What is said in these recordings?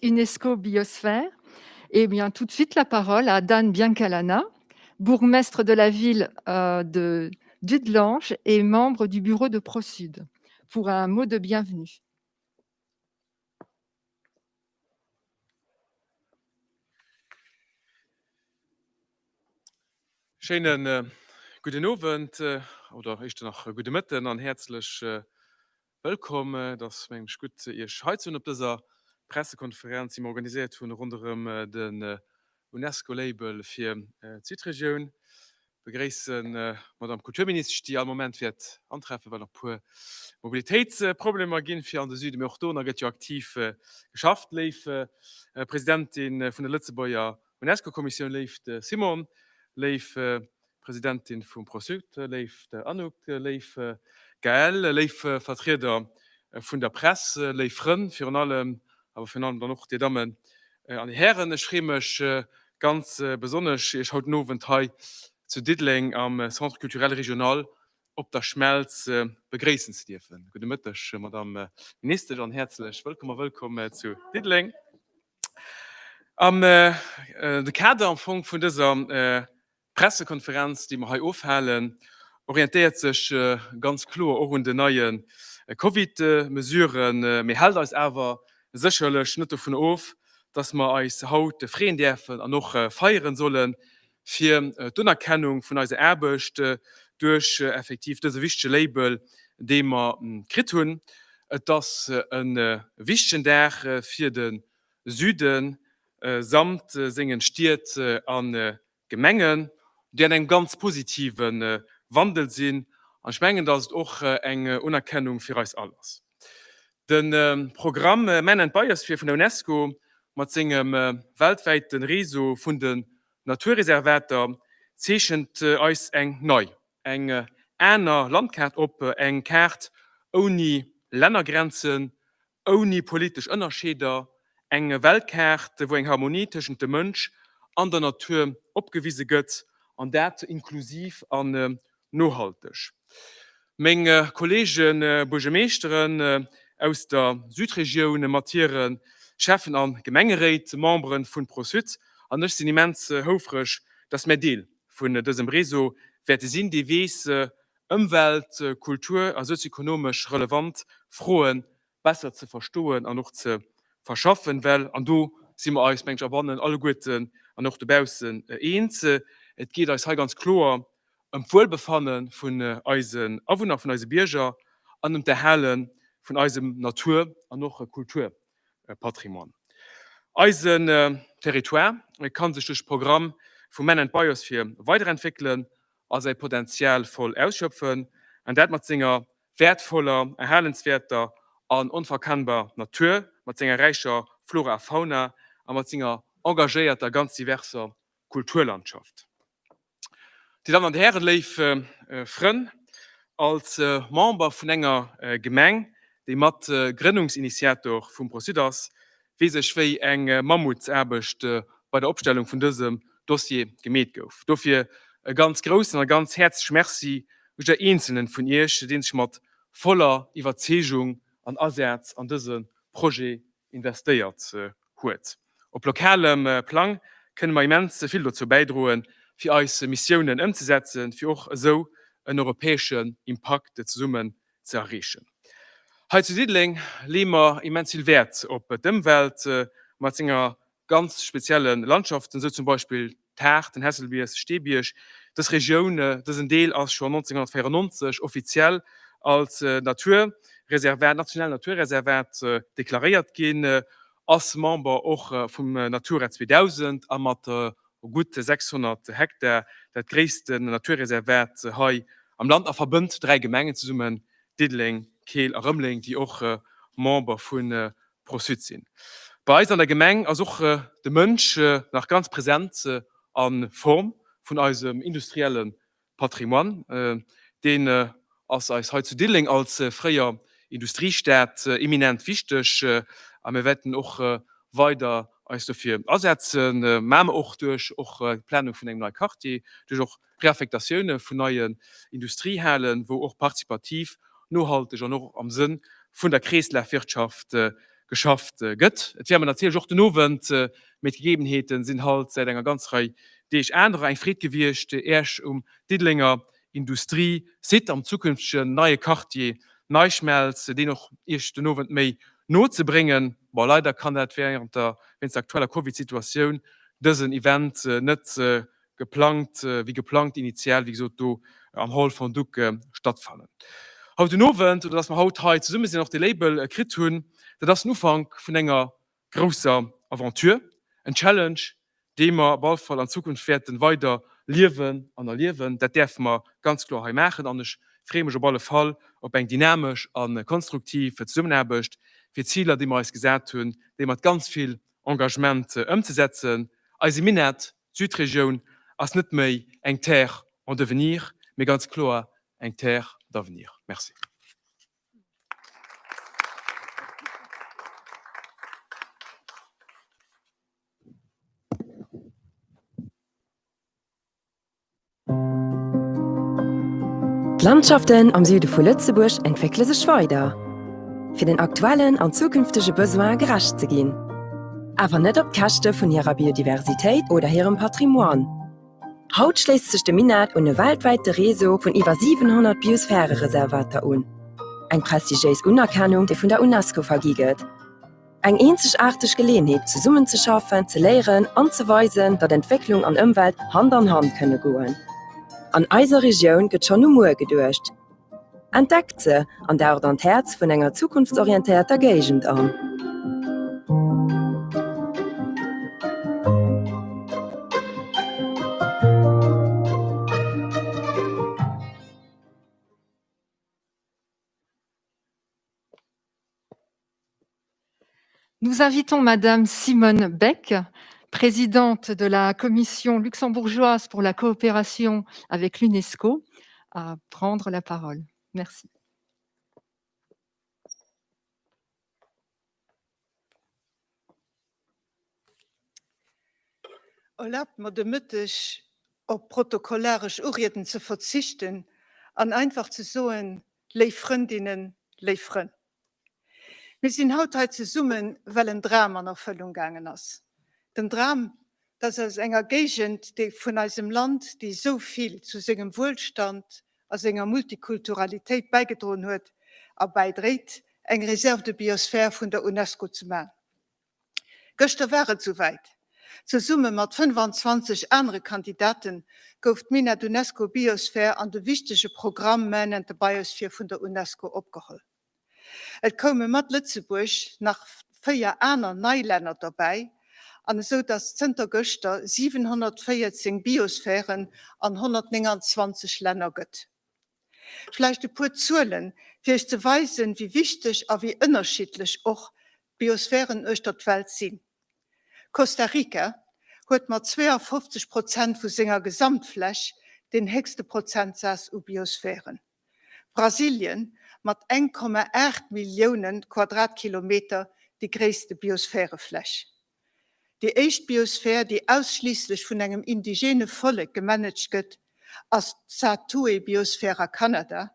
UNESCO Biosphère. Et bien tout de suite la parole à Dan Biancalana, bourgmestre de la ville euh, de Dudelange et membre du bureau de ProSud, pour un mot de bienvenue. Schéine gudden Owend oder éischter nach gudde Mëtten an häerzlech wëllkomm. Et ass, mengen ech, gutt, Iech hei ze hunn op dëser Pressekonferenz, déi mer organiséiert hunn ronderëm den UNESCO-Label fir d'Südregioun. Begréissen d'Madame Kulturministesch, déi all Moment wäert antreffen, well nach e puer Mobilitéitsproblemer ginn fir an de Süden. Mee och do nach gëtt jo aktiv geschafft. Léif Presidentin vun der Lëtzebuerger UNESCO-Kommissioun, léift Simone, léif Presidentin vum Prosud, léift Anouk, léif Gaëlle, léif Vertrieder vun der Press, léif Frënn virun allem, awer virun allem dann och Dir Dammen an Dir Hären, ech freeë mech ganz besonnesch, Iech haut den Owend hei zu Diddeleng am Centre culturel régional op der Schmelz begréissen ze dierfen. Gudde Mëtteg, Madamm Ministesch, an häerzlech wëllkomm a wëllkomm zu Diddeleng. Am de Kader am Fong vun dëser Pressekonferenz, déi mer hei ofhalen, orientéiert sech ganz kloer och un den neie Covid-Mesuren, mee hält eis awer sécherlech net dovun of, dass mer eis haut freeën däerfen an och feieren sollen, fir d'Unerkennung vun eiser Aarbecht duerch effektiv dëse wichtege Label, dee mer kritt hunn. Et ass e wichtegen Dag fir de Süden samt sengen Stied a Gemengen, déi an engem ganz positive Wandel sinn. An ech mengen, dass et och eng Unerkennung fir eis all ass. De Programm Man and Biosphere vun der UNESCO mat sengem weltwäite Réseau vun den Naturreservater zeechent eis eng nei, eng aner Landkaart op, eng Kaart ouni Lännergrenzen, ouni politesch Ënnerscheeder, eng Weltkaart, wou eng Harmonie tëschent dem Mënsch an der Natur opgewise gëtt, an dat inklusiv an nohalteg. Meng Kollege Buergermeeschteren aus der Südregioun mat hire Schäffen a Gemengeréit, Membere vun ProSud an ech sinn immens houfreg, dass mär Deel vun dësem Réseau wäerte sinn, dee weess, Ëmwelt-, kultur a sozioekonomesch relevant Froe besser ze verstoen an och ze verschaffen, well, an do si mer eis, mengen ech, abannen alleguerten an och dobaussen eens, et geet eis hei ganz kloer ëm d'Wuelbefanne vun eisen Awunner, vun eise Bierger an ëm d'Erhale vun eisem Natur an och Kulturpatrimoine. Eisen Territoire ka sech duerch de Programm vu Men and Biosphere weiderentwéckelen a säi Potenzial voll ausschöpfen, an dat mat senger wäertvoller, erhalenswäerter an onverkennbar Natur, mat senger räicher Flora a Fauna a mat senger engagéierter, ganz diverser Kulturlandschaft. Dir Dammen an Dir Hären, léif Frënn, als Member vun enger Gemeng, déi mat Grënnungsinitiator vum ProSud ass, weess ech wéi eng Mammutsaarbecht bei der Opstellung vun dësem Dossier gemeet gouf. Dofir e ganz groussen a ganz häerzleche Merci u jidder eenzelnen vun Iech, deen sech mat voller Iwwerzeegung an Asaz an dëse Projet investéiert huet. Op lokalem Plang kënne mer immens vill dozou bäidroen, fir eis Missiounen ëmzesetzen, fir och esou en europäeschen Impakt zesummen ze erreechen. Hei zu Diddeleng leeë mer immens vill Wäert op d'Ëmwelt mat senger ganz spezielle Landschaften, esou zum Beispill d'Haard, den Hesselbiers, Steebierg. Dës Regioun, dësen Deel ass schonn 1994 offiziell als Naturreservat, nationaalt Naturreservat deklaréiert ginn, ass Member och vum Natura 2000 a mat gutt 600 Hektar dat gréissten Naturreservat hei am Land a verbënnt 3 Gemengen zesummen, Diddeleng, Keel a Rëmeleng, déi och Member vu ProSud sinn. Bei eis an der Gemeng ass och de Mënsch nach ganz present a Form vun eisem industrielle Patrimoine. Deen ass eis hei zu Diddeleng als fréier Industriestad eminent wichteg a mir wäerten och weider. eis dofir asetzen, mä och duerch och d'Planung vun engem neie Quartier, duerch och Reaffektatioune vun neien Industriehalen, wou och partizipativ, nohalteg an och am Sënn vun der Kreeslafwirtschaft geschafft gëtt. Et wär mer natierlech och den Owend, mee d'Gegebenheete sinn halt säit enger ganz Rei Deeg anerer, eng Freed gewiescht, Äech um Diddelenger Industriesite am zukünftegen neie Quartier NeiSchmelz, deen och Iech den Owend méi no ze bréngen. Bon, leider kann dat während der, wéinst der aktueller Covid-Situatioun dësen Event net geplangt, wéi geplangt initial, wéi gesot, do am Hall Fondouq stattfannen. Haut den Owend, oder dass mer haut hei zesumme sinn an och dee Label kritt hunn, dat ass den Ufank vun enger grousser Aventure, en Challenge, dee mer op all Fall an Zukunft wäerten weider liewen an erliewen. Dat däerfe mer ganz kloer hei maachen an ech freeë mech op alle Fall op eng dynamesch a konstruktiv Zesummenaarbecht, fir d'Ziler, déi mer eis gesat hunn, déi mat ganz vill Engagement ëmzesetzen. Eise Minett, d'Südregioun, ass net méi eng Terre en devenir, mee ganz kloer eng Terre d'avenir. Merci. D'Landschaften am Süde vu Lëtzebuerg entwéckele sech weider, fir den aktuellen an zukünftege Besoine gerecht ze ginn, awer net op d'Käschte vun hirer Biodiversitéit oder hirem Patrimoine. Haut schléisst sech de Minett un e weltwäite Réseau vun iwwer 700 Biosphärereservater un, eng prestigiéis Unerkennung, déi vun der UNESCO vergi gëtt. Eng eenzegaarteg Geleeënheet, zesummenzeschaffen, ze léieren an ze weisen, datt Entwécklung an Ëmwelt Hand an Hand kënne goen. An eiser Regioun gëtt schonn u muer geduecht. Entdeckt se an daucht an d'Häerz vun enger zukunftsorientéierter Géigend an. Nous invitons Madame Simone Beck, présidente de la Commission luxembourgeoise pour la coopération avec l'UNESCO, à prendre la parole. Merci. Erlaabt mer de Mëtteg op protokollaresch Urieden ze verzichten an einfach ze soen, Léif Frëndinnen, léif Frënn. Mir sinn haut hei zesummen, well en Dram an Erfëllung gaangen ass. Den Dram, dass aus enger Géigend déi vun eisem Land, déi esou vill zu sengem Wuelstand a senger Multikulturalitéit bäigedroen huet a bäidréit, eng Réserve de biosphère vun der UNESCO ze man. Gëschter war et souwäit. Zesumme mat 25 anere Kandidate gouf d'Minett UNESCO Biosphere an de wichtege Programm Man and the Biosphere vun der UNESCO opgeholl. Et koume mat Lëtzebuerg nach 4 aner nei Länner dobäi, an esou datt zënter gëschter 714 Biosphären an 129 Länner gëtt. Vläicht e puer Zuelen, fir Iech ze weisen, wéi wichteg a wéi ënnerschiddlech och d'Biosphären uechter d'Welt sinn. Costa Rica huet mat 52 Prozent vu senger Gesamtfläch deen héchste Prozentsaz u Biosphären. Brasilien mat 1,8 Millioune Quadratkilometer déi gréisste Biosphärefläch. Déi éischt Biosphär, déi ausschliisslech vun engem indigene Vollek gemanagt gëtt, ass d'Satue-Biosphär a Kanada.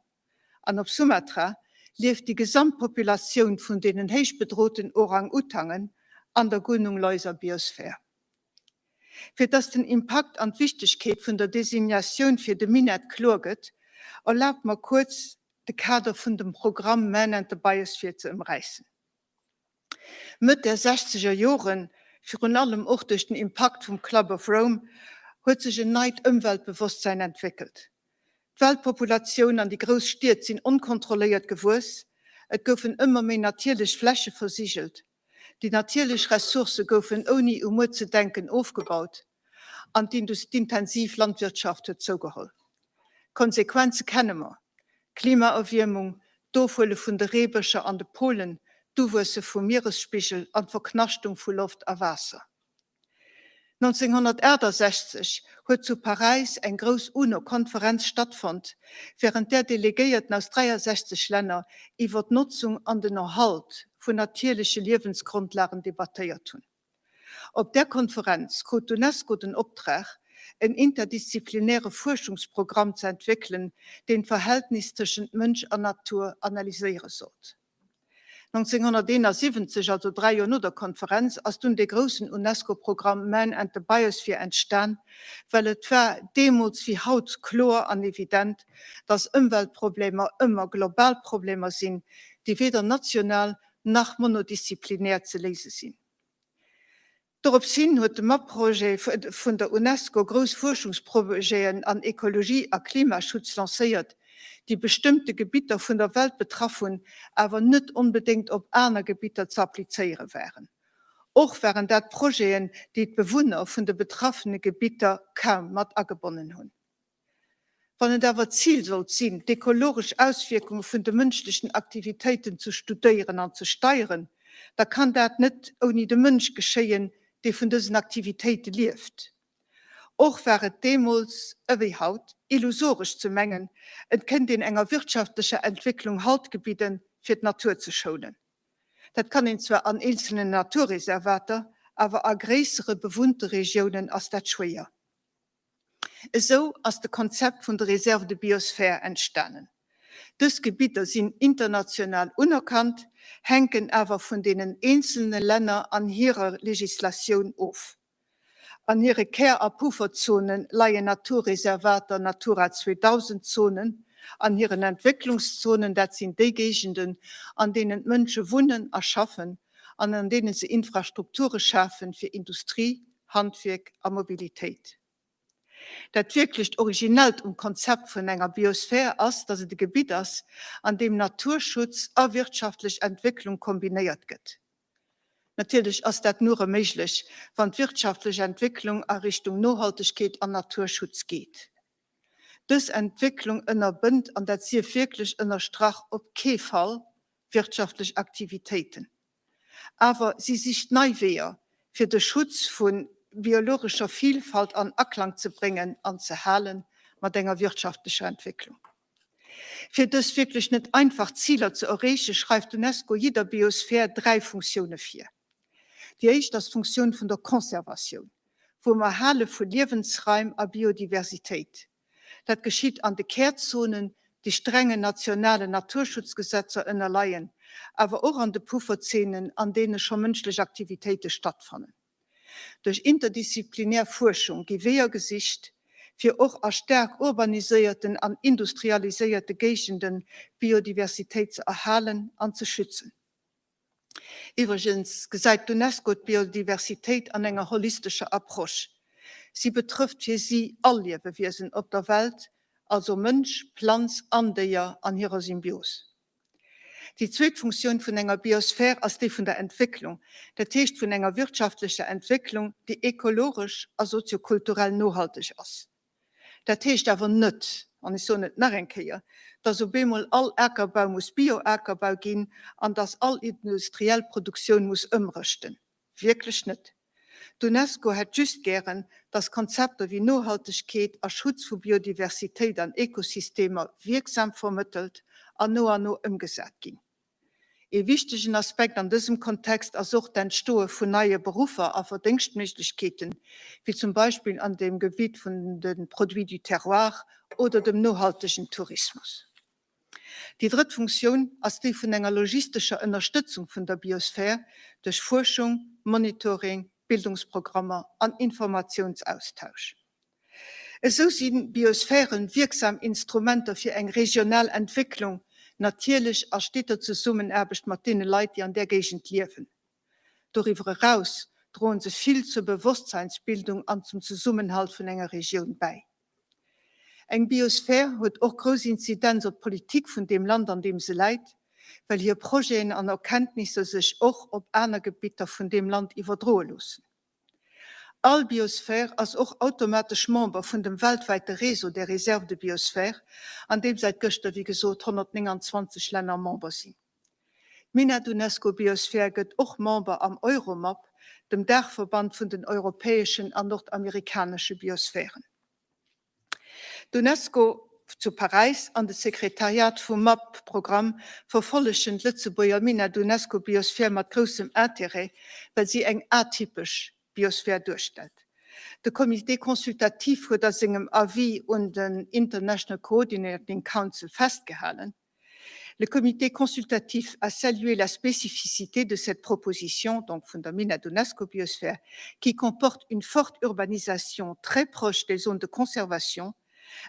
An op Sumatra lieft déi gesamt Populatioun vun deenen héich bedroten Orang-Utangen an der Gunung Leuser Biosphär. Fir dass den Impakt an d'Wichtegkeet vun der Designatioun fir de Minett kloer gëtt, erlaabt mer kuerz de Kader vun dem Programm Man and the Biosphere ze ëmräissen. Mëtt der sechzeger Joren, virun allem och duerch den Impakt vum Club of Rome, huet sech en neit Ëmweltbewosstsäin entwéckelt. D'Weltpopulatioun an déi grouss Stied sinn onkontrolléiert gewuess, et goufen ëmmer méi natierlech Fläche versigelt, déi natierlech Ressourcë goufen ouni u muer ze denken ofgebaut an d'intensiv Landwirtschaft huet zougeholl. D'Konsequenze kenne mer, Klimaerwiermung, d'Ofhuele vun de Reebëscher an de Polen, d'Uwuesse vum Mieresspigel an d'Verknaschtung vu Loft a Waasser. 1968 huet zu Paräis eng grouss UNO-Konferenz stattfonnt, wärend där Delegéierten aus 63 Länner iwwer d'Notzung an den Erhalt vun natierleche Liewensgrondlagen debattéiert hunn. Op där Konferenz krut d'UNESCO den Optrag, en interdisziplinäre Fuerschungsprogramm ze entwéckelen, deen d'Verhältnis tëschent Mënsch an Natur analyséiere sollt. 1971, also dräi Joer no der Konferenz, ass dunn dee groussen UNESCO-Programm Man and the Biosphere entstan, well et war deemools wéi haut kloer an evident, dass Ëmweltproblemer ëmmer global Problemer sinn, déi weder national nach monodisziplinär ze léise sinn. Dorops hin huet de MAP-Projet vun der UNESCO grouss Fuerschungsprojeten an Ekologie a Klimaschutz lancéiert, déi bestëmmte Gebitter vun der Welt betraff hunn, awer net onbedéngt op aner Gebitter ze applizéiere waren. Och waren dat Projeten, déi d'Bewunner vun de betraffene Gebitter kaum mat agebonnen hunn. Wann et awer d'Zil sollt sinn, d'ekologesch Auswierkunge vun de mënschlechen Aktivitéiten ze studéieren an ze steieren, da kann dat net ouni de Mënsch geschéien, dee vun dësen Aktivitéite lieft. Och war et deemools ewéi haut illusoresch ze mengen, et kéint een enger wirtschaftlecher Entwécklung Halt gebidden, fir d'Natur ze schounen. Dat kann een zwar an eenzelnen Naturreservater, awer a gréissere bewunnte Regiounen ass dat schwéier. Esou ass de Konzept vun de Réserves de biosphère entstanen. Dës Gebidder sinn international unerkannt, hänken awer vun deenen eenzelne Länner an hirer Legislatioun of. An hire Kär a Pufferzone leien Naturreservater, Natura 2000 Zonen, an hiren Entwécklungszonen, dat sinn déi Géigenden, an deenen d'Mënsche wunnen a schaffen an an deene se Infrastrukture schafen fir Industrie, Handwierk a Mobilitéit. Dat wierklecht Originellt um Konzept vun enger Biosphär ass, datt et e Gebitt ass, an deem Naturschutz a wirtschaftlech Entwécklung kombinéiert gëtt. Natierlech ass dat nure méiglech, wann d'wirtschaftlech Entwécklung a Richtung Nohaltegkeet an Naturschutz geet. Dës Entwécklung ënnerbënnt, an dat sief wierklech ënnerstrach, op kee Fall wirtschaftlech Aktivitéiten. Awer si sicht nei Weeër, fir de Schutz vu biologescher Vilfalt an Aklang ze bréngen an ze hale mat enger wirtschaftlecher Entwécklung. Fir dës wierklech net einfach Ziler ze erreechen, schreift d'UNESCO jidder Biosphär dräi Funktioune vir. Déi éischt ass d'Funktioun vun der Conservatioun, vum Erhale vu Liewensraim a Biodiversitéit. Dat geschitt an de Kärzonen, déi strengen nationalen Naturschutzgesetzer ënnerleien, awer och an de Pufferzenen, an deene scho mënschlech Aktivitéite stattfannen. Duerch interdisziplinär Fuerschung gi Weeër gesicht, fir och a staark urbaniséierten an industrialiséierte Géigenden d'Biodiversitéit ze erhalen an ze schützen. Iwwregens gesäit d'UNESCO d'Biodiversitéit an enger holistescher Approche. Si betrëfft fir si all Liewewiesen op der Welt, also Mënsch, Planz an Déier an hirer Symbios. Déi zweet Funktioun vun enger Biosphär ass déi vun der Entwécklung, dat heescht vun enger wirtschaftlecher Entwécklung, déi ekologesch a soziokulturell nohalteg ass. Dat heescht awer net, an ech soen et nach eng Kéier, dass op eemol all Akerbau muss Bioakerbau ginn an dass all industriell Produktioun muss ëmrëschten. Wierklech net. D'UNESCO hätt just gären, dass Konzepter wéi Nohaltegkeet a Schutz vu Biodiversitéit an Ekosystemer wierksam vermëttelt an no an no ëmgesat ginn. Ee wichtegen Aspekt an dësem Kontext ass och d'Entstoe vun neie Beruffer a Verdéngschtméiglechkeeten, wéi zum Beispill an dem Gebitt vun de Produits du terroir oder dem nohaltegen Tourismus. Déi drëtt Funktioun ass déi vun enger logistescher Ënnerstëtzung vun der Biosphär duerch Fuerschung, Monitoring, Bildungsprogrammer an Informatiounsaustausch. Esou si Biosphären wierksam Instrumenter fir eng regional Entwécklung, natierlech a steter Zesummenaarbecht mat deene Leit, déi an där Géigend liewen. Doriwwer eraus droen se vill zur Bewosstseinsbildung an zum Zesummenhalt vun enger Regioun bäi. Eng Biosphär huet och grouss Inzidenz op d'Politik vun deem Land, an deem se läit, well hir Projeten an Erkenntnisser sech och op aner Gebitter vun deem Land iwwerdroe loossen. All Biosphär ass och automatesch Member vun dem weltwäite Réseau des Réserves de biosphère, an deem säit gëschter, wéi gesot, 129 Länner Member sinn. D'Minett-UNESCO Biosphär gëtt och Member am Euromap, dem Daachverband vun den europäeschen an nordamerikanesche Biosphären. D'UNESCO zu Paräis an de Sekretariat vum MAP-Programm verfollegen d'Lëtzebuerger Minett-UNESCO Biosphär mat groussem Intérêt, well si eng atypesch. Biosphär duerstellt. De Comité consultatif huet a sengem Avis un den International Coordinating Council festgehalen, Le Comité consultatif a salué la spécificité de cette proposition, donc vun der Minett UNESCO Biosphär, qui comporte une forte urbanisation très proche des zones de conservation,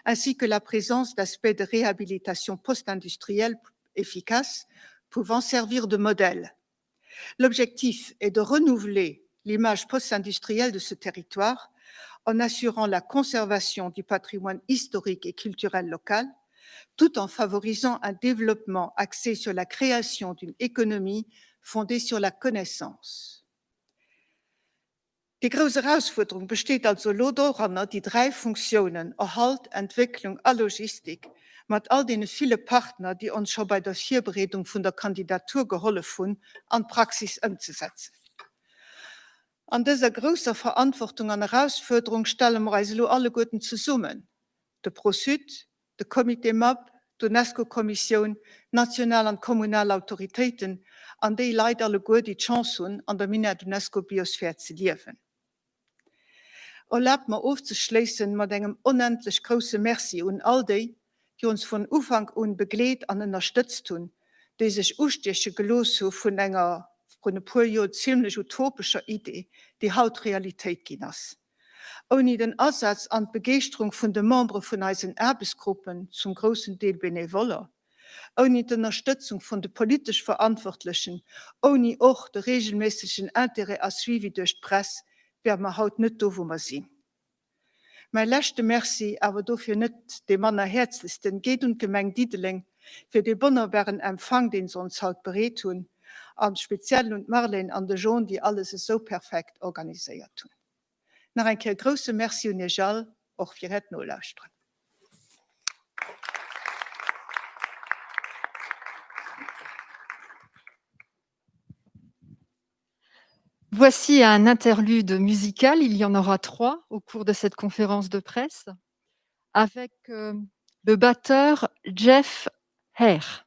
ainsi que la présence d'aspects de réhabilitation post-industrielle efficaces pouvant servir de modèle. L'objectif est de renouveler l'image post-industrielle de ce territoire en assurant la conservation du patrimoine historique et culturel local, tout en favorisant un développement axé sur la création d'une économie fondée sur la connaissance. Déi grouss Erausfuerderung besteet also elo doranner, déi 3 Funktiounen, Erhalt, Entwécklung a Logistik, mat all deene ville Partner, déi ons scho bei der Virbereedung vun der Kandidatur gehollef hunn, an d'Praxis ëmzesetzen. An dëser grousser Verantwortung an Erausfuerderung stelle mer eis elo alleguerten zesummen, de Pro-Sud, de Comité map, d'UNESCO-Kommissioun, d'national an d'kommunal Autoritéiten an déi Leit alleguer, déi d'Chance hunn, an der Minett UNESCO Biosphär ze liewen. Erlaabt mer ofzeschléissen mat engem onendlech grousse Merci un all déi, déi ons vun Ufank un begleet an ënnerstëtzt hunn, déi sech ustieche gelooss hu vun enger vrun e puer Joer zimlech utopescher Idee, déi haut Realitéit ginn ass. Ouni den Asaz an d'Begeeschterung vun de Membere vun eisen Aarbechtsgruppen, zum groussen Deel Benevoller, ouni d'Ënnerstëtzung vun de politesch Verantwortlechen, ouni och de regelméissegen Intérêt a Suivi duerch d'Press, wäre mer haut net do wou mer sinn. Mäi leschte Merci, awer dofir net dee manner häerzlechsten, geet un d'Gemeng Diddeleng fir dee wonnerbaren Empfang, deen se ons haut bereet hunn, a speziell un d'Marlène an de Jean, déi alles esou perfekt organiséiert hunn. Nach eng Kéier grousse Merci un Iech all, och fir Äert Nolauschteren. Voici un interlude musical, il y en aura trois au cours de cette conférence de presse, avec euh, le batteur Jeff Hare.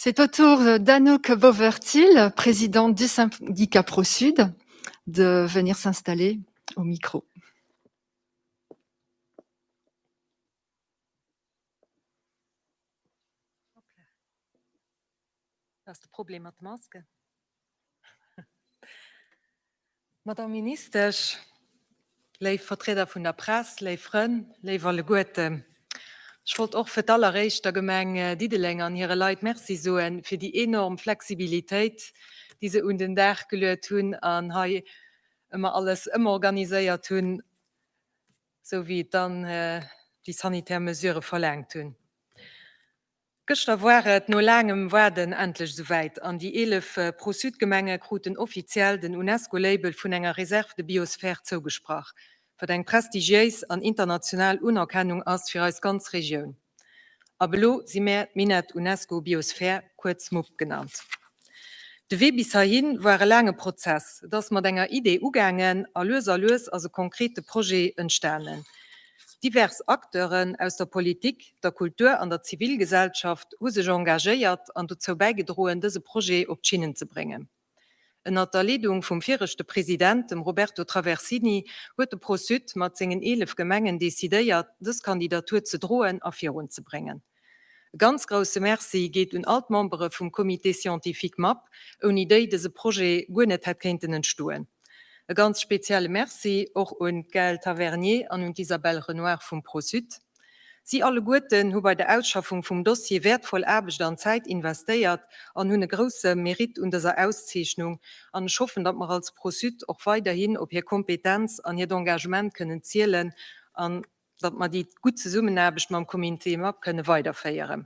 C'est au tour d'Anouk Bovertil, présidente du syndicat ProSud, de venir s'installer au micro. Ass de Problem mat de Masken? Madamm Ministesch, léif Vertrieder vun der Press, léif Frënn, léif alleguerten, ech wollt och fir d'alleréischt der Gemeng Diddeleng an hire Leit Merci soen fir déi enorm Flexibilitéit, déi se un den Dag geluet hunn an hei ëmmer alles ëmorganiséiert hunn, esou wéi et dann déi sanitär Mesurë verlaangt hunn. Gëschter war et no laangem Waarden endlech esouwäit an déi 11 Pro-Sud-Gemenge kruten offiziell den UNESCO-Label vun enger Réserve de biosphère zougesprach, wat eng prestigiéis an international Unerkennung ass fir eis ganz Regioun. Ab elo si mär d'Minett UNESCO Biosphere, kuerz MUB genannt. De Wee bis heihin war e laange Prozess. Et ass mat enger Idee ugaangen a lues a lues ass e konkrete Projet entstanen. Divers Acteuren aus der Politik, der Kultur an der Zivilgesellschaft hu sech engagéiert an dozou bäigedroen, dëse Projet op d'Schinnen ze bréngen. Ënnert der Leedung vum viregte President, dem Roberto Traversini, huet de Pro-Sud mat sengen 11 Gemengen decidéiert, dës Kandidatur ze droen a virunzebréngen. E ganz grousse Merci geet un all d'Membere vum Comité scientifique map, ouni déi dëse Projet guer net hätt kéinten entstoen. E ganz spezielle Merci och un d'Gaëlle Tavernier an un d'Isabelle Renoir vum Pro-Sud. Si alleguerten hu bei der Ausschaffung vum Dossier wäertvoll Aarbecht an Zäit investéiert an hunn e grousse Mérite un dëser Auszeechnung an ech hoffen, datt mer als Pro-Sud och weiderhin op hir Kompetenz an hiert Engagement kënnen zielen an datt mer déi gutt Zesummenaarbecht mam Comité map kënne weiderféieren.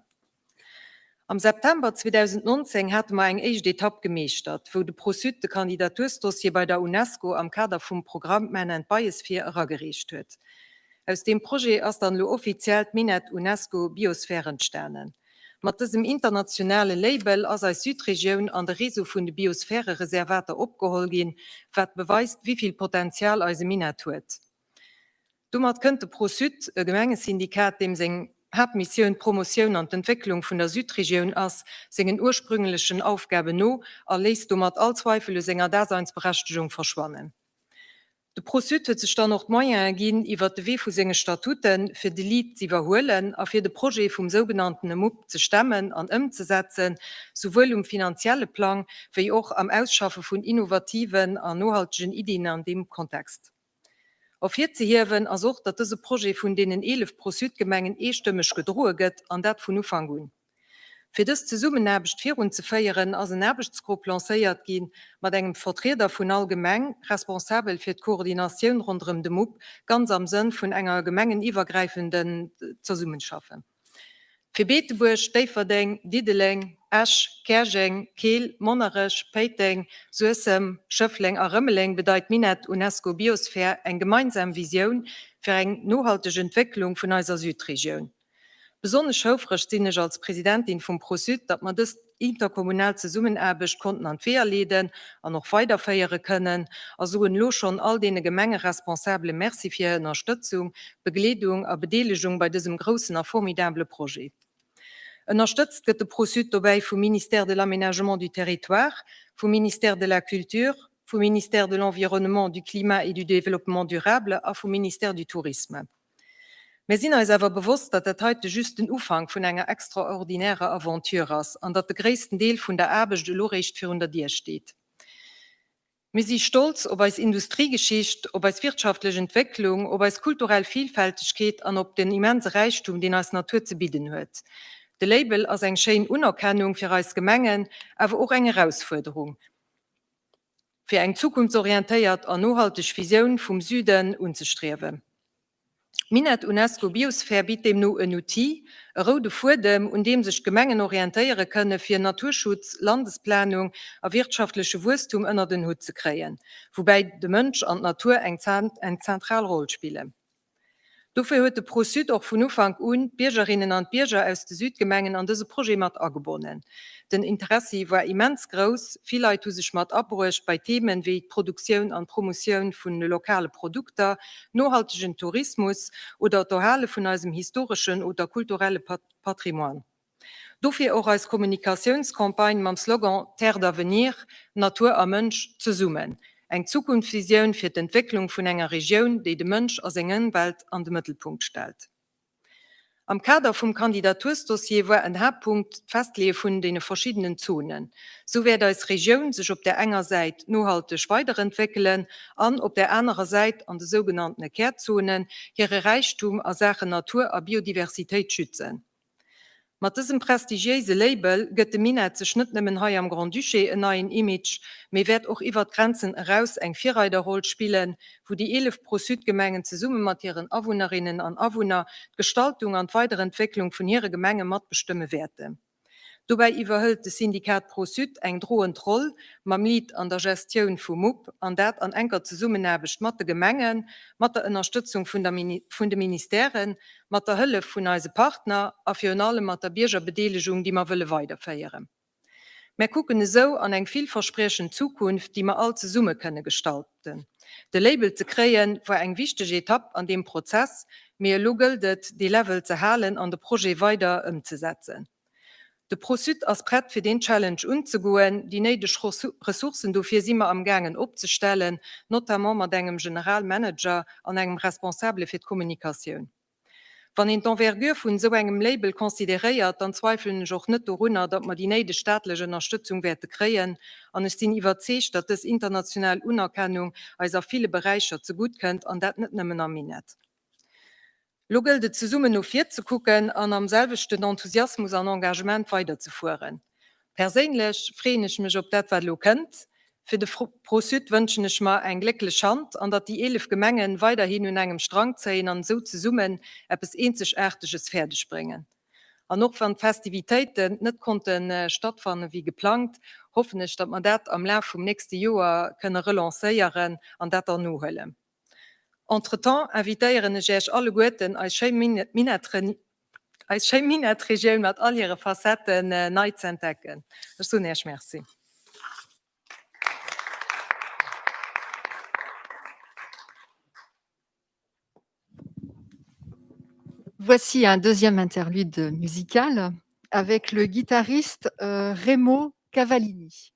Am September 2019 hate mer eng éischt Etapp gemeeschtert, wou de Pro-Sud de Kandidatursdossier bei der UNESCO am Kader vum Programm Man and Biosphere eragereecht huet. Aus deem Projet ass dann elo offiziell d'Minett UNESCO Biosphere entstanen. Mat dësem internationale Label ass eis Südregioun an de Réseau vun de Biosphärereservater opgeholl ginn, wat beweist, wéi vill Potenzial eise Minett huet. Domat kënnt de Pro-Sud, e Gemengesyndikat, deem seng Haaptmissioun d'Promotioun an d'Entwécklung vun der Südregioun ass, sengen ursprüngelechen Aufgaben no a léisst domat all Zweifel u senger Daseinsberechtegung verschwannen. De Pro-Sud huet sech dann och d'Moyene ginn, iwwert de Wee vu senge Statuten, fir de Lead z'iwwerhuelen a fir de Projet vum sougenanntene MUP ze stemmen an ëmzesetzen, souwuel um finanzielle Plang wéi och am Ausschaffe vun innovativen an nohaltegen Iddien an deem Kontext. Ervirzehiewen ass och, datt dëse Projet vun deenen 11 Pro-Sud-Gemengen eestëmmeg gedroe gëtt, an dat vun Ufank un. Fir dës Zesummenaarbecht virunzeféieren, ass en Aarbechtsgrupp lancéiert gi mat engem Vertrieder vun all Gemeng, responsabel fir d'Koordinatioun ronderëm de Mupp, ganz am Sënn vun enger gemengen-iwwergräifenden Zesummenschaffen. Fir Beetebuerg, Déifferdeng, Diddeleng, Esch, Käerjeng, Keel, Monnerech, Péiteng, Suessem, Schëffleng a Rëmeleng bedeit Minett UNESCO Biosphere eng gemeinsam Visioun fir eng nohalteg Entwécklung vun eiser Südregioun. Besonnesch houfreg sinn ech als Presidentin vum Pro-Sud, datt mer dës interkommunal Zesummenaarbecht konnten an d'Weeër leeden an och weiderféiere kënnen a soen elo schonn all deene Gemengeresponsabele Merci fir hir Ënnerstëtzung, Begleedung a Bedeelegung bei dësem groussen a formidabele Projet. Ënnerstëtzt gëtt de Pro-Sud dobäi vum Ministère de l'Aménagement du Territoire, vum Ministère de la Culture, vum Ministère de l'Environnement, du Climat et du Développement durable a vum Ministère du Tourisme. Mir sinn eis awer bewosst, datt dat heite just den Ufank vun enger extraordinärer Aventure ass an datt de gréissten Deel vun der Aarbecht elo réischt virun der Dier steet. Mir si stolz op eis Industriegeschicht, op eis wirtschaftlech Entwécklung, op eis kulturell Vielfältegkeet an op den immense Räichtum, deen eis Natur ze bidden huet. De Label ass eng schéin Unerkennung fir eis Gemengen, awer och eng Erausfuerderung, fir eng zukunftsorientéiert an nohalteg Visioun vum Süden unzestriewen. D'Minett UNESCO Biosphere bitt deemno en Outil, e roude Fuedem, un deem sech d'Gemengen orientéiere kënne fir Naturschutz, Landesplanung a wirtschaftleche Wuesstum ënnert en Hutt ze kréien, woubäi de Mënsch an d'Natur eng zentral Roll spillen. Dofir huet de Pro-Sud och vun Ufank un d'Biergerinnen an d'Bierger aus de Südgemengen an dëse Projet mat agebonnen. Den Interessi war immens grouss, vill Leit hu sech mat abruecht bei Themen wéi d'Produktioun an d'Promotioun vun lokale Produkter, nohaltegen Tourismus oder d'Erhale vun eisem historeschen oder kulturelle Patrimoine. Dofir och eis Kommunikatiounscampagne mam Slogan Terre d'avenir, Natur a Mënsch zesummen, eng Zukunftsvisioun fir d'Entwécklung vun enger Regioun, déi de Mënsch a seng Ëmwelt an de Mëttelpunkt stellt. Am Kader vum Kandidatursdossier war en Haaptpunkt d'Festleeë vun deene verschiddenen Zonen. Sou wäert eis Regioun sech op där enger Säit nohalteg weiderentwéckelen an op där anerer Säit, an de sougenanntene Kärzonen, hire Räichtum a Saachen Natur a Biodiversitéit schützen. Mat dësem prestigiéise Label gëtt de Minett sech net nëmmen hei am Grand-Duché en neien Image, mee wäert och iwwert d'Grenzen eraus eng Virreiderroll spillen, wou déi 11 Pro-Sud-Gemengen zesumme mat hiren Awunnerinnen an Awunner d'Gestaltung an d'Weiderentwécklung vun hire Gemenge matbestëmme wäerten. Dobäi iwwerhëlt de Syndikat Pro-Sud eng droend Roll mam Lead an der Gestioun vum Mupp, an dat an enker Zesummenaarbecht mat de Gemengen, mat der Ënnerstëtzung vun der vun de Ministèren, mat der Hëllef vun eise Partner a virun allem mat der Biergerbedeelegung, déi mer wëlle weiderféieren. Mär kucken esou an eng villverspriechend Zukunft, déi mer all zesumme kënne gestalten. De Label ze kréien, war eng wichteg Etapp an deem Prozess, mee elo gëllt et, dee Level ze halen an de Projet weider ëmzesetzen. De Pro-Sud ass prett fir deen Challenge unzegoen. Déi néideg Ressourcen dofir si mer am gaangen opzestellen, notamment mat engem Generalmanager an engem Responsabele fir d'Kommunikatioun. Wann een d'Envergure vun esou engem Label consideréiert, dann zweifelen ech och net dorunner, datt mer déi néideg staatlech Ënnerstëtzung wäerte kréien. An ech sinn iwwerzeegt, datt dës international Unerkennung eis a ville Beräicher zegutt kënnt, an dat net nëmmen am Minett. Elo gëllt et zesummen no vir ze kucken an am selwechten Enthusiasmus an Engagement weiderzefueren. Perséinlech freeën ech mech op dat wat elo kënnt. Fir de Pro-Sud wënschen ech mer eng glécklech Hand an datt déi 11 Gemengen weiderhin un engem Strang zéien an esou zesummen eppes Eenzegaarteges fäerdeg bréngen. An och wann d'Festivitéiten net konnte stattfanne wéi geplangt, hoffen ech, datt mer dat am Laf vum nächste Joer kënne relancéieren an dat dann nohuelen. Entretemps invitéieren ech Äech alleguerten eis schéi eis schéi Minettregioun mat all hire Facetten nei ze entdecken. Ech soen Äech Merci. Voici un deuxième interlude musical avec le guitariste euh, Remo Cavallini.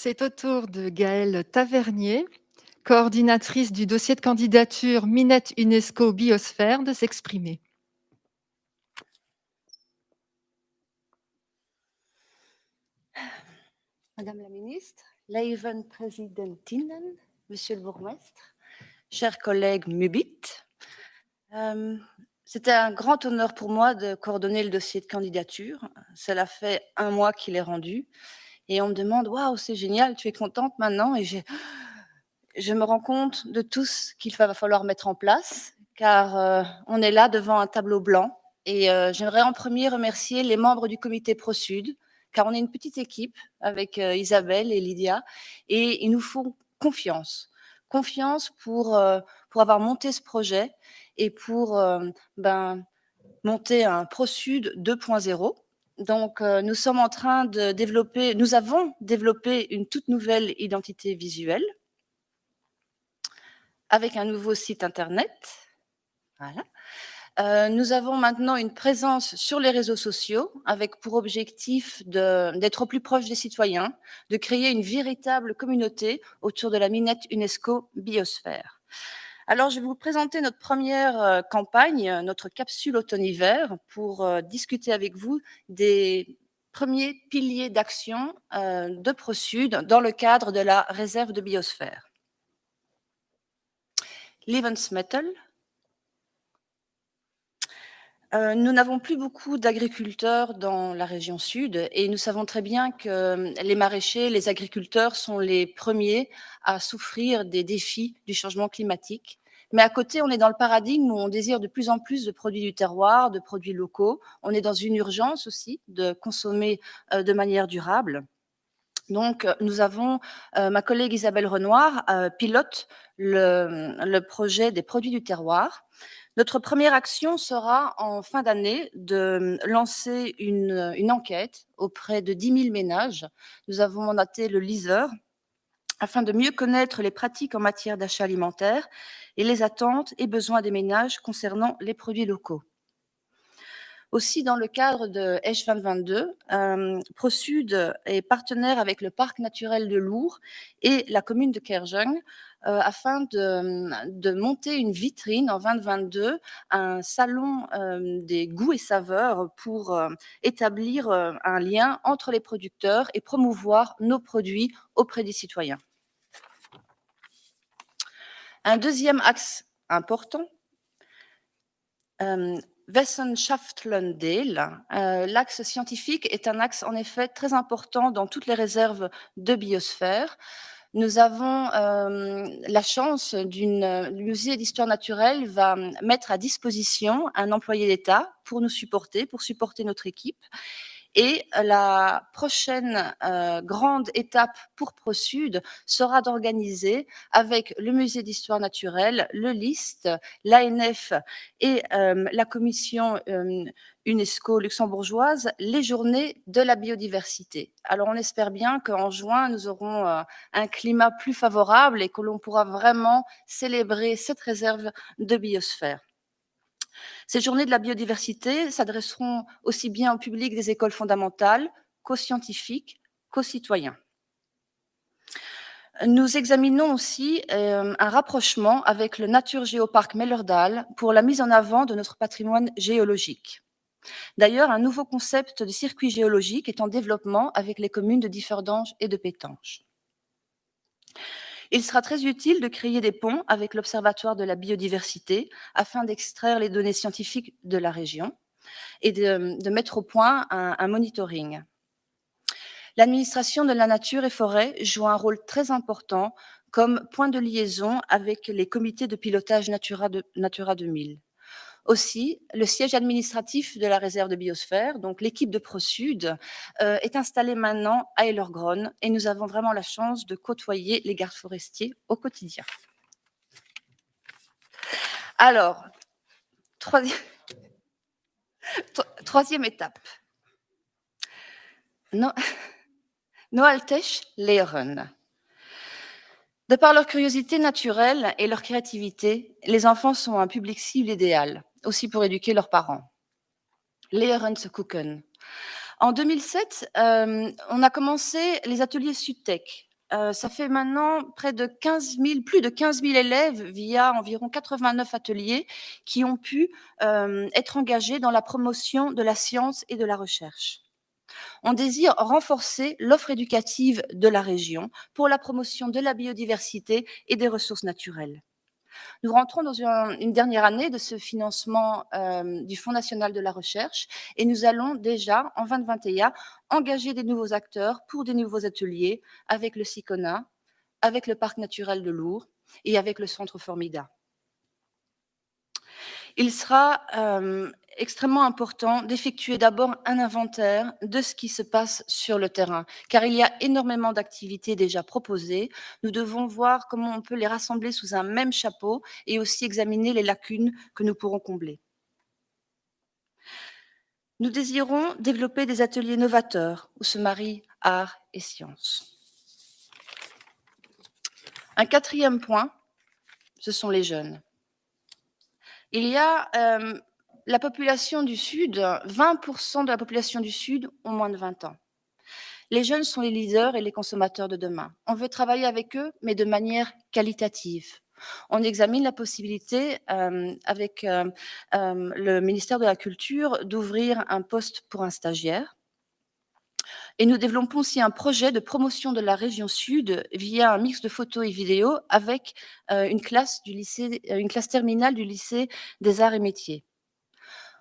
C'est au tour de Gaëlle Tavernier, coordinatrice du dossier de candidature Minette UNESCO Biosphère, de s'exprimer. Madame la ministre, Leiven Presidentinnen, Monsieur le bourgmestre, chers collègues Mubit, euh, c'était un grand honneur pour moi de coordonner le dossier de candidature. Cela fait un mois qu'il est rendu. Et on me demande Waouh, c'est génial, tu es contente maintenant Et je me rends compte de tout ce qu'il va falloir mettre en place, car euh, on est là devant un tableau blanc. Et euh, j'aimerais en premier remercier les membres du comité ProSud, car on est une petite équipe avec euh, Isabelle et Lydia, et ils nous font confiance. Confiance pour, euh, pour avoir monté ce projet et pour euh, ben, monter un ProSud 2.0. Donc, euh, nous sommes en train de développer, nous avons développé une toute nouvelle identité visuelle avec un nouveau site internet. Voilà. Euh, nous avons maintenant une présence sur les réseaux sociaux avec pour objectif d'être au plus proche des citoyens, de créer une véritable communauté autour de la minette UNESCO Biosphère. Alors, je vais vous présenter notre première euh, campagne, notre capsule automne-hiver, pour euh, discuter avec vous des premiers piliers d'action euh, de ProSud dans le cadre de la réserve de biosphère. Levensmetal. Nous n'avons plus beaucoup d'agriculteurs dans la région sud et nous savons très bien que les maraîchers, les agriculteurs sont les premiers à souffrir des défis du changement climatique. Mais à côté, on est dans le paradigme où on désire de plus en plus de produits du terroir, de produits locaux. On est dans une urgence aussi de consommer de manière durable. Donc nous avons, ma collègue Isabelle Renoir pilote le projet des produits du terroir. Notre première action sera en fin d'année de lancer une enquête auprès de 10 000 ménages. Nous avons mandaté le LISER afin de mieux connaître les pratiques en matière d'achat alimentaire et les attentes et besoins des ménages concernant les produits locaux. Aussi, dans le cadre de Esch 2022, ProSud est partenaire avec le Parc naturel de Lourdes et la commune de Käerjeng afin de monter une vitrine en 2022, un salon des goûts et saveurs pour établir un lien entre les producteurs et promouvoir nos produits auprès des citoyens. Un deuxième axe important, Wëssenschaftlen-Deel. L'axe scientifique est un axe en effet très important dans toutes les réserves de biosphère. Nous avons la chance d'une le musée d'histoire naturelle va mettre à disposition un employé d'État pour nous supporter, pour supporter notre équipe. Et la prochaine grande étape pour ProSud sera d'organiser avec le musée d'histoire naturelle, le LIST, l'ANF et la commission UNESCO luxembourgeoise les journées de la biodiversité. Alors on espère bien qu'en juin, nous aurons un climat plus favorable et que l'on pourra vraiment célébrer cette réserve de biosphère. Ces journées de la biodiversité s'adresseront aussi bien au public des écoles fondamentales qu'aux scientifiques, qu'aux citoyens. Nous examinons aussi un rapprochement avec le Nature Géoparc Mëllerdall pour la mise en avant de notre patrimoine géologique. D'ailleurs, un nouveau concept de circuit géologique est en développement avec les communes de Differdange et de Pétange. Il sera très utile de créer des ponts avec l'Observatoire de la biodiversité afin d'extraire les données scientifiques de la région et de mettre au point un monitoring. L'administration de la nature et forêt joue un rôle très important comme point de liaison avec les comités de pilotage Natura, de, Natura 2000. Aussi, le siège administratif de la réserve de biosphère, donc l'équipe de ProSud, est installée maintenant à Ellergronn et nous avons vraiment la chance de côtoyer les gardes forestiers au quotidien. Alors, troisième étape. No, Nohalteg léieren. De par leur curiosité naturelle et leur créativité, les enfants sont un public cible idéal, aussi pour éduquer leurs parents. Léieren ze kucken. En 2007, on a commencé les ateliers SudTech. Ça fait maintenant près de 15 000, plus de 15 000 élèves via environ 89 ateliers qui ont pu être engagés dans la promotion de la science et de la recherche. On désire renforcer l'offre éducative de la région pour la promotion de la biodiversité et des ressources naturelles. Nous rentrons dans une dernière année de ce financement du Fonds national de la recherche et nous allons déjà, en 2021, engager des nouveaux acteurs pour des nouveaux ateliers avec le SICONA, avec le Parc naturel de l'Our et avec le Centre Formida. Il sera extrêmement important d'effectuer d'abord un inventaire de ce qui se passe sur le terrain, car il y a énormément d'activités déjà proposées. Nous devons voir comment on peut les rassembler sous un même chapeau et aussi examiner les lacunes que nous pourrons combler. Nous désirons développer des ateliers novateurs où se marient art et sciences. Un quatrième point, ce sont les jeunes. Il y a la population du Sud, 20% de la population du Sud ont moins de 20 ans. Les jeunes sont les leaders et les consommateurs de demain. On veut travailler avec eux, mais de manière qualitative. On examine la possibilité, avec le ministère de la Culture, d'ouvrir un poste pour un stagiaire. Et nous développons aussi un projet de promotion de la région Sud via un mix de photos et vidéos avec une classe du lycée, une classe terminale du lycée des arts et métiers.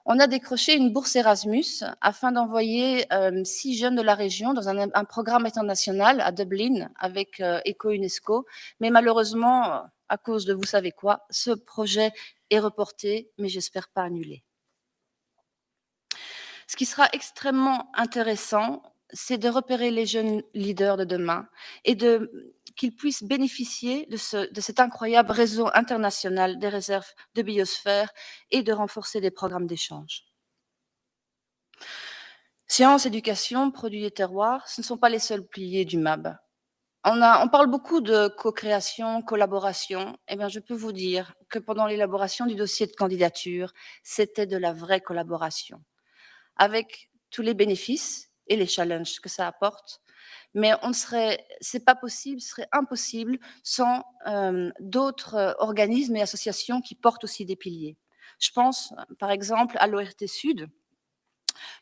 On a décroché une bourse Erasmus afin d'envoyer euh, six jeunes de la région dans un, un programme international à Dublin avec euh, ECO UNESCO. Mais malheureusement, à cause de vous savez quoi, ce projet est reporté, mais j'espère pas annulé. Ce qui sera extrêmement intéressant, c'est de repérer les jeunes leaders de demain et de qu'ils puissent bénéficier de, ce, de cet incroyable réseau international des réserves de biosphère et de renforcer des programmes d'échange. Sciences, éducation, produits et terroirs, ce ne sont pas les seuls piliers du MAB. On, a, on parle beaucoup de co-création, collaboration. Eh bien, je peux vous dire que pendant l'élaboration du dossier de candidature, c'était de la vraie collaboration, avec tous les bénéfices et les challenges que ça apporte. Mais on serait, c'est pas possible, ce serait impossible sans euh, d'autres euh, organismes et associations qui portent aussi des piliers. Je pense, par exemple, à l'ORT Sud.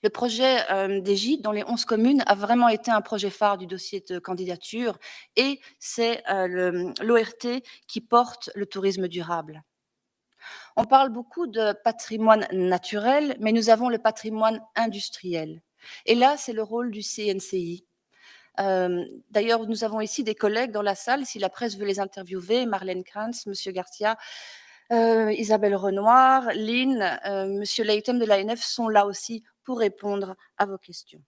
Le projet euh, des gîtes dans les 11 communes a vraiment été un projet phare du dossier de candidature et c'est euh, l'ORT qui porte le tourisme durable. On parle beaucoup de patrimoine naturel, mais nous avons le patrimoine industriel. Et là, c'est le rôle du CNCI. Euh, D'ailleurs, nous avons ici des collègues dans la salle, si la presse veut les interviewer, Marlène Krantz, Monsieur Garcia, euh, Isabelle Renoir, Lynn, euh, Monsieur Leighton de l'ANF sont là aussi pour répondre à vos questions.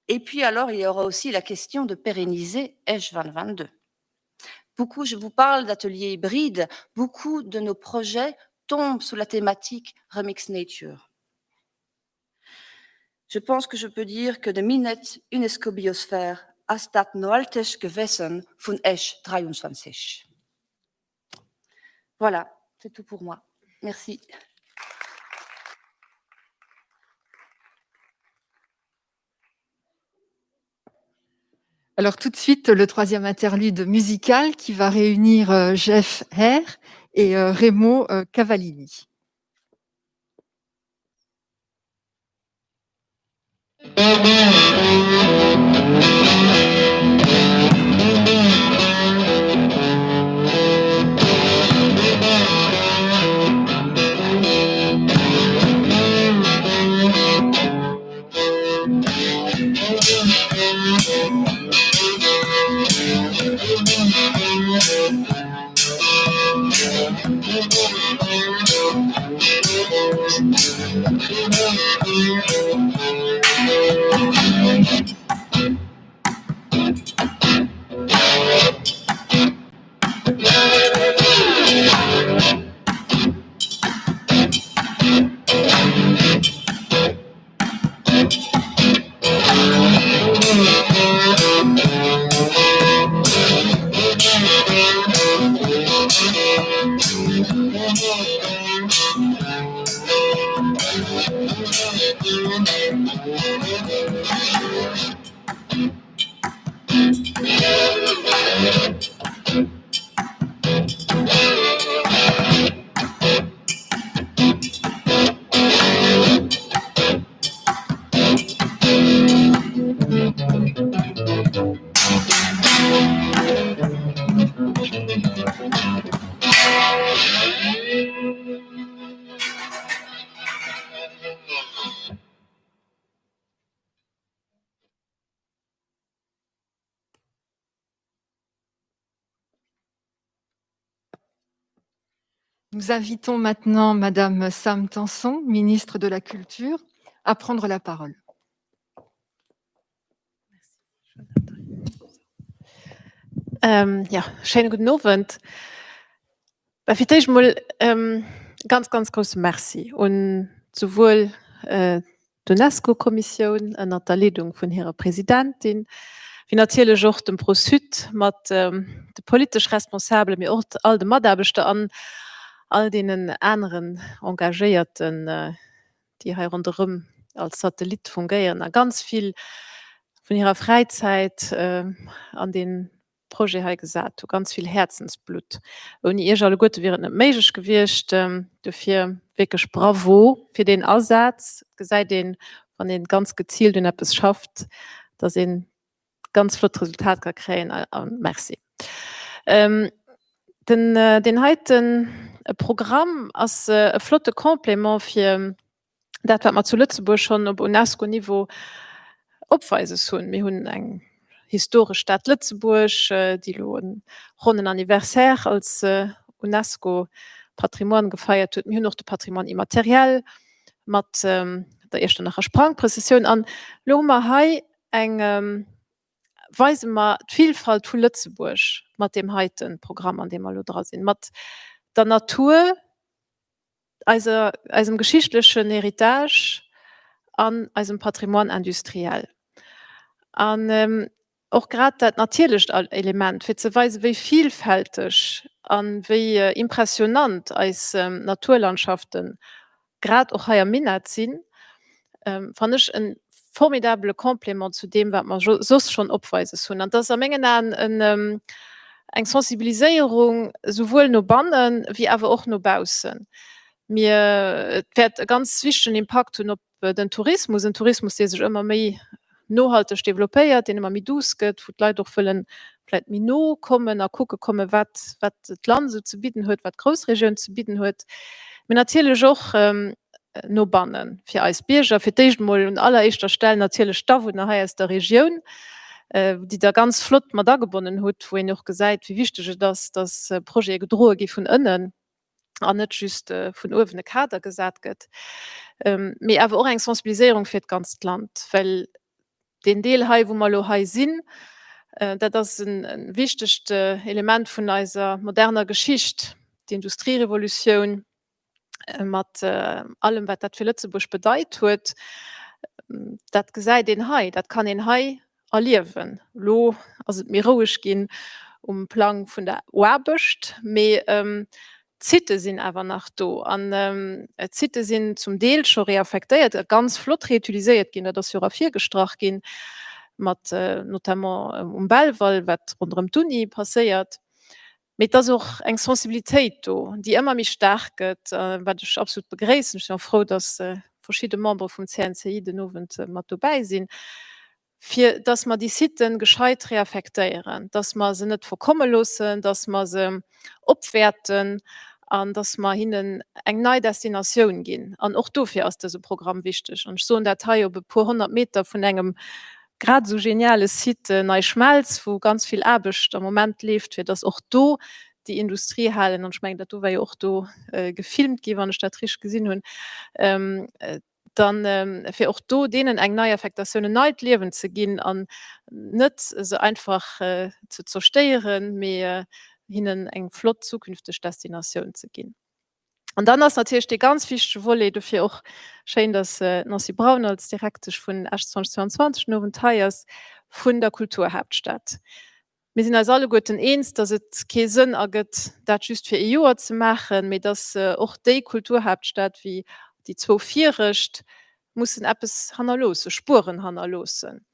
Et puis alors, il y aura aussi la question de pérenniser Esch 2022. Beaucoup, je vous parle d'ateliers hybrides, beaucoup de nos projets tombent sous la thématique Remix Nature. Je pense que je peux dire que de Minette UNESCO Biosphère ass dat nohalteg Gewessen vun Esch 23. Voilà, c'est tout pour moi. Merci. Alors tout de suite, le troisième interlude musical qui va réunir euh, Jeff Herr et euh, Remo euh, Cavallini. Nous invitons maintenant Madame Sam Tanson, ministre de la Culture, à prendre la parole. Ähm, ja, schéine gudden Owend. Bah, fir d'éischt emol ähm, ganz, ganz grousse Merci un souwuel äh, d'UNESCO-Kommissioun ënnert der Leedung vun hirer Presidentin, wéi natierlech och dem Pro-Sud mat ähm, de politesch Responsabelen, mee och all de Mataarbechter an all deenen aneren Engagéierten, äh, déi hei ronderëm als Satellit fungéieren a ganz vill vun hirer Fräizäit an dee Projet hei gesat hu, ganz vill Häerzensblutt. Ouni Iech alleguerte wier et net méiglech gewiescht. Dofir wierklech Bravo fir deen Asaz. Et gesäit een, wann ee ganz geziilt un eppes schafft, dass ee ganz flott Resultat ka kréien. A Merci. Den, deen heiten Programm ass e flotte Complément fir. Dat, wat mer zu Lëtzebuerg schonn op UNESCO-Niveau opweises hunn. Mir hunn eng historesch Stad Lëtzebuerg, déi elo e ronnen Anniversaire als UNESCO-Patrimoine gefeiert huet. Mir hunn och de Patrimoine immatériel mat der Iechternacher Sprangprëssessioun. An elo hu mer hei eng, weise mer d'Vilfalt vu Lëtzebuerg mat deem heite Programm, an deem mer elo dra sinn, mat der Natur, eiser, eisem geschichtlechen Héritage an eisem Patrimoine industriel. An och grad dat natierlecht Element, fir ze weisen, wéi vielfälteg a wéi impressionant eis Naturlandschaften grad och hei am Minett sinn, fannen ech e formidabele Complément zu deem, wat mer soss schonn opweises hunn. An dat ass a mengen Aen en, eng Sensibiliséierung souwuel no banne wéi awer och no baussen. Mir, et wäert e ganz wichtegen Impakt hunn op den Tourismus, en Tourismus, dee sech ëmmer méi nohalteg développéiert, deen ëmmer méi douce gëtt, wou d'Leit och wëllen vläicht méi no kommen a kucke kommen, wat, wat d'Land esou ze bidden huet, wat d'Groussregioun ze bidden huet, mee natierlech och no bannen, fir eis Bierger, fir d'éischt emol un alleréischter Stell natierlech d'Awunner hei aus der Regioun, déi Der ganz flott mat agebonnen hutt, wou een och gesäit, wéi wichteg et ass, dass Projete gedroe gi vun ënnen an net just vun uewen e Kader gesat gëtt, mee awer och eng Sensibiliséierung fir d'ganzt Land, well deen Deel hei, wou mer elo hei sinn, dat ass e wichtegt Element vun eiser moderner Geschicht, d'Industrierevolutioun mat allem, wat dat fir Lëtzebuerg bedeit huet. Dat gesäit een hei, dat kann een hei erliewen. Elo ass et méi roueg ginn um Plang vun der Aarbecht, mee d'Sitte sinn awer nach do an d'Sitte sinn zum Deel scho reaffektéiert a ganz flott reutiliséiert ginn. Dat ass jo och ervirgestrach ginn, mat notamment um Belval, wat ronderëm d'Uni passéiert. Mee et ass och eng Sensibilitéit do, déi ëmmer méi staark gëtt, wat ech absolut begréissen. Ech sinn och frou, dass verschidde Membere vum CNCI den Owend mat dobäi sinn, fir dass mer déi Siten gescheit reaffektéieren, dass mer se net verkomme loossen, dass mer se opwäerten an dass mer hinnen eng nei Destinatioun ginn. An och dofir ass dëse Programm wichteg. An ech soen dat hei op e puer 100 Meter vun engem grad esou geniale Site NeiSchmelz, wou ganz vill Aarbecht am Moment leeft, fir dass och do déi Industriehalen, an ech mengen, dat do war jo och do gefilmt ginn, wann ech dat richteg gesinn hunn, dann fir och do deenen eng nei Affektatioun, en neit Liewen ze ginn an net se einfach ze zerstéieren, mee hinnen eng flott zukünfteg Destinatioun ze ginn. An dann ass natierlech dee ganz wichtege Volet, dofir och schéin, dass d'Nancy Braun als Direktesch vun Esch 2022 den Owend hei ass, vun der Kulturhaaptstad. Mir sinn eis alleguerten eens, dass et kee Sënn ergëtt, dat just fir ee Joer ze maachen, mee dass och déi Kulturhaaptstad wéi déi zwou viregt mussen eppes hannerloossen, Spueren hannerloossen.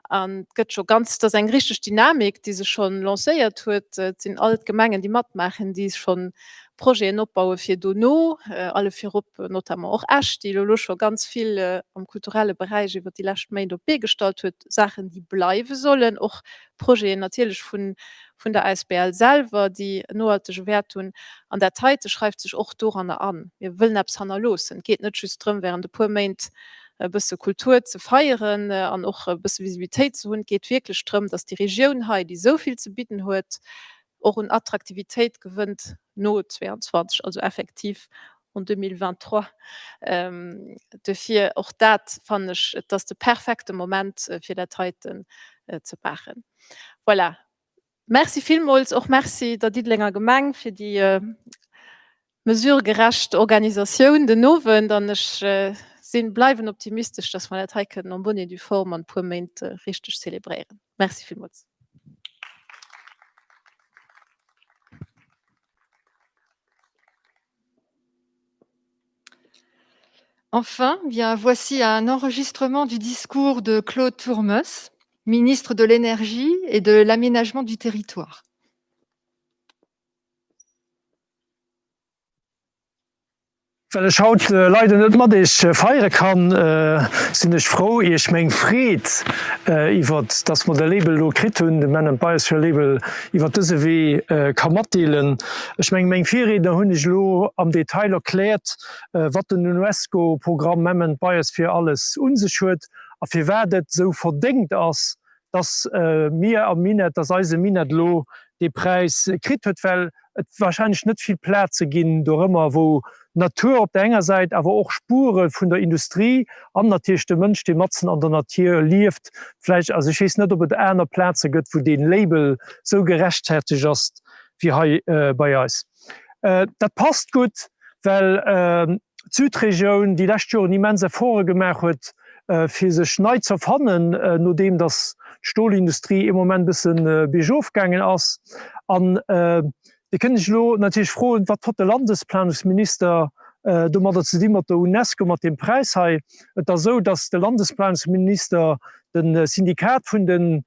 An et gëtt scho ganz, et ass eng richteg Dynamik, déi sech scho lancéiert huet. Et sinn all d'Gemengen, déi matmaachen, déi scho Projeten opbaue fir dono, alle virop notamment och Esch, déi elo scho ganz vill am kulturelle Beräich iwwert déi lescht Méint op d'Bee gestallt huet, Saachen, déi bleiwe sollen, och Projeten natierlech vun vun der asbl selwer, déi en nohaltege Wäert hunn. An dat heite schreift sech och doranner an. Mir wëllen eppes hannerloossen. Et geet net just drëm, während e puer Méint e bësse Kultur ze feieren an och e bësse Visibilitéit ze hunn. Et geet wierklech drëm, dass déi Regioun hei, déi esou vill ze bidden huet, och un Attraktivitéit gewënnt no 22, also effektiv en 2023. Duerfir och dat fannen ech, et ass de perfekte Moment, fir dat heiten ze maachen. Voilà. Merci villmools. Och Merci der Diddelenger Gemeng fir déi mesuregerecht Organisatioun den Owend. An ech sinn, bleiwen optimistesch, dass mer dat hei kënnen en bonne et due forme an e puer Méint richteg zelebréieren. Merci villmools. Enfin, bien, voici un enregistrement du discours de Claude Turmes, ministre de l'Énergie et de l'Aménagement du territoire. Well ech haut leider net mat iech feiere kann, sinn ech frou iech meng Freed iwwert dass mer de Label elo kritt hunn, de Men and Biosphere Label, iwwert dëse Wee ka matdeelen. Ech mengen meng Virriedner hunn iech elo am Detail erkläert wat den UNESCO Programm Men and Biosphere alles un sech huet a firwat et esou verdéngt ass, dass mir am Minett, dass eise Minett elo dee Präis kritt huet, well et wahrscheinlech net vill Plaze ginn dorëmmer, wou Natur op der enger Säit, awer och Spure vun der Industrie an natierlech de Mënsch, dee matzen an der Natur lieft, vläicht, also ech weess net, ob et aner Plaze gëtt, wou dee Label esou gerechtfertegt ass wéi hei bei eis. Dat passt gutt, well d'Südregioun déi lescht Joren immens Efforte gemaach huet, fir sech nei z'erfannen, nodeem datt d'Stolindustrie ee Moment bësse biergof gaangen ass. An Dir kënnt Iech elo natierlech froen, Wat hott de Landesplanungsminister domadder ze di mat der Unesco, mat deem Präis hei? Et ass esou, datt de Landesplanungsminister de Syndikat vun de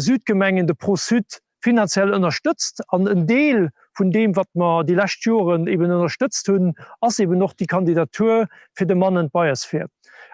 Südgemengen, de Pro-Sud, finanziell ënnerstëtzt. An en Deel vun deem, wat mer déi lescht Joren eben ënnerstëtzt hunn, ass eben och déi Kandidatur fir de Mann and Biosphere.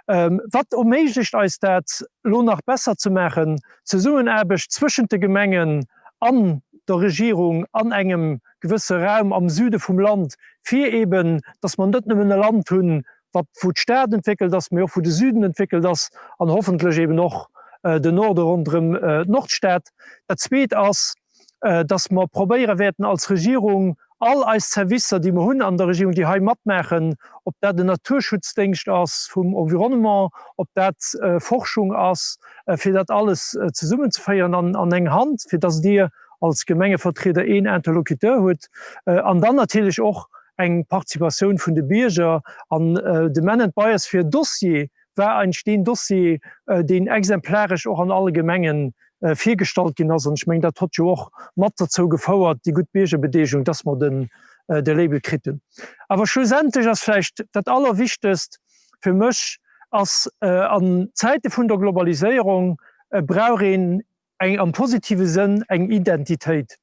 Wat erméiglecht eis dat elo nach besser ze maachen? D'Zesummenaarbecht zwëschent de Gemengen an der Regierung an engem gewësse Raum am Süde vum Land, fir eben, dass mer net nëmmen e Land hunn, wat wou d'Stad entwéckelt ass, mee och wou de Süden entwéckelt ass an hoffentlech eben och den Norde ronderëm d'Nordstad. Dat Zweet ass, dass mer probéiere wäerten als Regierung all eis Servicer, déi mer hunn an der Regierung, déi hei matmaachen, ob dat en Naturschutzdéngscht ass vum Environnement, ob dat Forschung ass, fir dat alles zesummenzeféieren an eng Hand, fir dass Dir als Gemengevertrieder een Interlocuteur hutt an dann natierlech och eng Participatioun vun de Bierger. An de Men and Biosphere Dossier war eigentlech deen Dossier, deen exemplaresch och an alle Gemenge virgestallt ginn ass. An ech mengen, dat hott jo och mat derzou gefouert, déi gutt Biergerbedeegung, dass mer den de Label kritt hunn. Awer schlussendlech ass vläicht dat Allerwichtegst fir mech ass, an Zäite vun der Globaliséierung brauch een eng am positive Sënn eng Identitéit.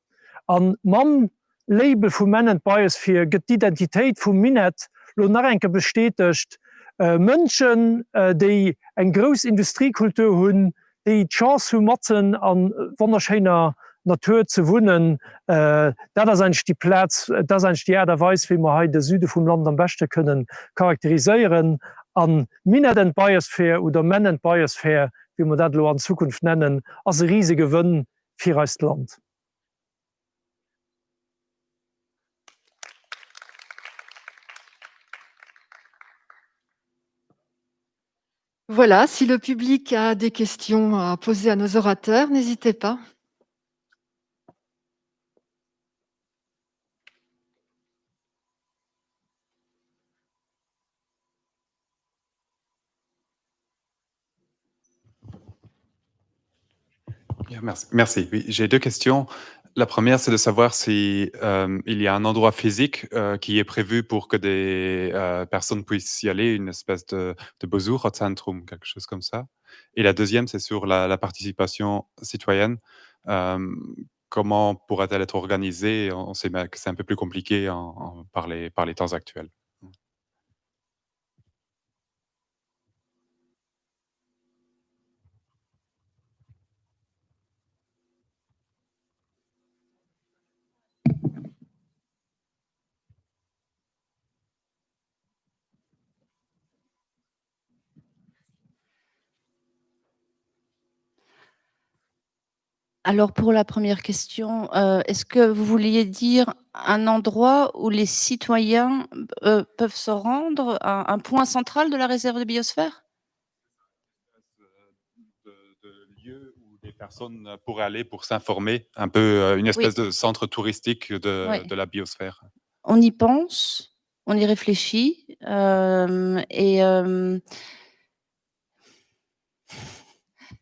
A mam Label vu Men and Biosphere gëtt d'Identitéit vum Minett lo nach eng Kéier bestätegt, Mënschen, déi eng grouss Industriekultur hunn, déi d'Chance hu matzen a wonnerschéiner Natur ze wunnen, dat ass eigentlech déi Plaz, dat ass eigentlech déi Aart a Weis, wéi mer hei de Süde vum Land am beschte kënnen charakteriséieren. A Minett and Biosphere oder Men and Biosphere wéi mer dat elo an Zukunft nennen, ass e Risegewënn fir eist Land. Voilà, si le public a des questions à poser à nos orateurs, n'hésitez pas. Bien, merci. merci. Oui, j'ai deux questions. La première, c'est de savoir si euh, il y a un endroit physique euh, qui est prévu pour que des euh, personnes puissent y aller, une espèce de, de Besucherzentrum, quelque chose comme ça. Et la deuxième, c'est sur la, la participation citoyenne. Euh, comment pourrait-elle être organisée On sait que c'est un peu plus compliqué en, en, par, les, par les temps actuels. Alors pour la première question, euh, est-ce que vous vouliez dire un endroit où les citoyens euh, peuvent se rendre, un, un point central de la réserve de biosphère de, de lieu où des personnes pourraient aller pour s'informer, un peu euh, une espèce oui. de centre touristique de, oui. de la biosphère. On y pense, on y réfléchit euh, et euh,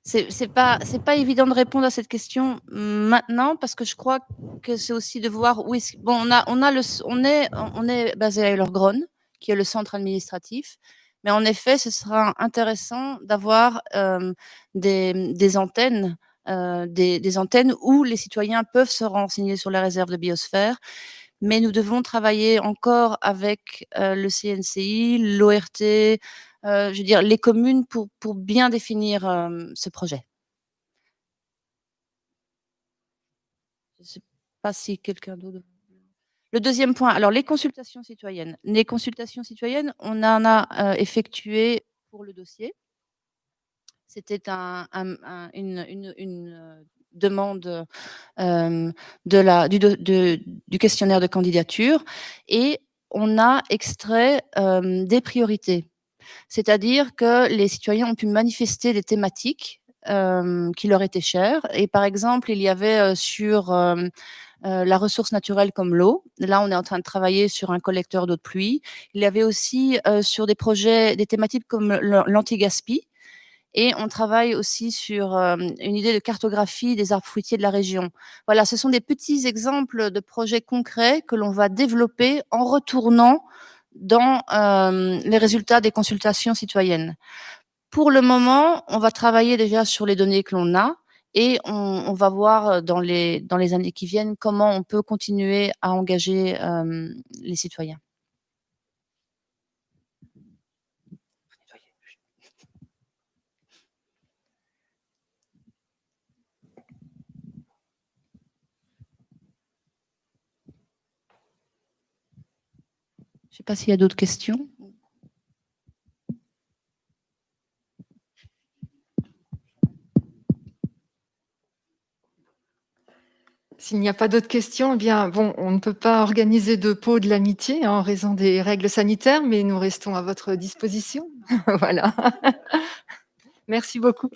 c'est pas c'est pas évident de répondre à cette question maintenant parce que je crois que c'est aussi de voir où est bon on a on a le on est on est basé à Ellergronn qui est le centre administratif mais en effet ce sera intéressant d'avoir euh, des, des antennes euh, des, des antennes où les citoyens peuvent se renseigner sur la réserve de biosphère. Mais nous devons travailler encore avec euh, le CNCI, l'ORT, euh, je veux dire les communes pour, pour bien définir euh, ce projet. Je ne sais pas si quelqu'un d'autre. Le deuxième point, alors les consultations citoyennes. Les consultations citoyennes, on en a euh, effectué pour le dossier. C'était un, un, un, une, une, une euh, demande euh, de la, du, de, du questionnaire de candidature et on a extrait euh, des priorités. C'est-à-dire que les citoyens ont pu manifester des thématiques euh, qui leur étaient chères. Et par exemple, il y avait euh, sur euh, euh, la ressource naturelle comme l'eau. Là, on est en train de travailler sur un collecteur d'eau de pluie. Il y avait aussi euh, sur des projets, des thématiques comme l'anti-gaspi. Et on travaille aussi sur euh, une idée de cartographie des arbres fruitiers de la région. Voilà, ce sont des petits exemples de projets concrets que l'on va développer en retournant dans euh, les résultats des consultations citoyennes. Pour le moment, on va travailler déjà sur les données que l'on a et on, on va voir euh, dans les, dans les années qui viennent comment on peut continuer à engager euh, les citoyens. Je ne sais pas s'il y a d'autres questions. S'il n'y a pas d'autres questions, eh bien, bon, on ne peut pas organiser de pot de l'amitié hein, en raison des règles sanitaires, mais nous restons à votre disposition. voilà. Merci beaucoup.